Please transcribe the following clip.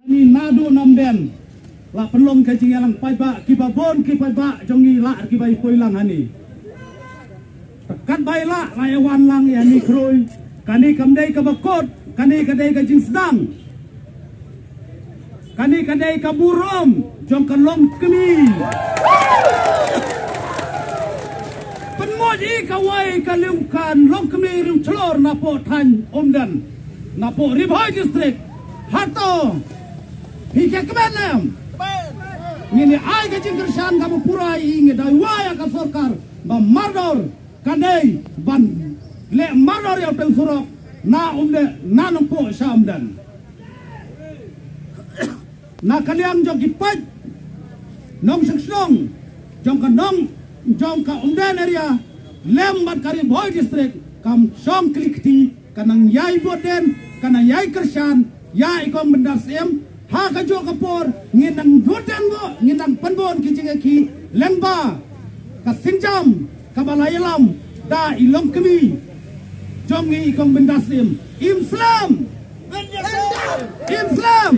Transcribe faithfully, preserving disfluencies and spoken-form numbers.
Ni naduh namdien la pynlong ka jingïalang paidbah, kiba bun ki paidbah jong ngi la kiba ïa poi lang hangne. Katba ïa la la ïa wan lang ïa ni khrui. Kane kam dei kaba kut, kane ka dei ka jingsdang. Kane ka dei ka burom jong ka longkmie. Pynmut ïa kawei ka liang kan longkmie riewchlur napoh thaiñ Umden, napoh Ri Bhoi District. Hato phi kyrmen em? Ngin ïa ai ka jingkyrshan kaba pura ïa ngi da wai ïa ka sorkar ba mardor ka dei ban leh mardor ïa utei u surok na Umden, na Nongpoh sha Umden. Na ka liang jong ki paid nongshong shnong jong ka nong jong ka Umden area lem bad ka Ri Bhoi District kam shong kli kti, ka nang ïai bud dien, ka nang ïai kyrshan ïa i kong Byndar Syiem. Ha kajuh ka por ngin nang bud dien mo, ngin nang pynbun ki jingïakhih lyngba ka sienjam kaba la ïalam da i longkmie jong ngi i kong Byndar Syiem. Im slem! Im slem!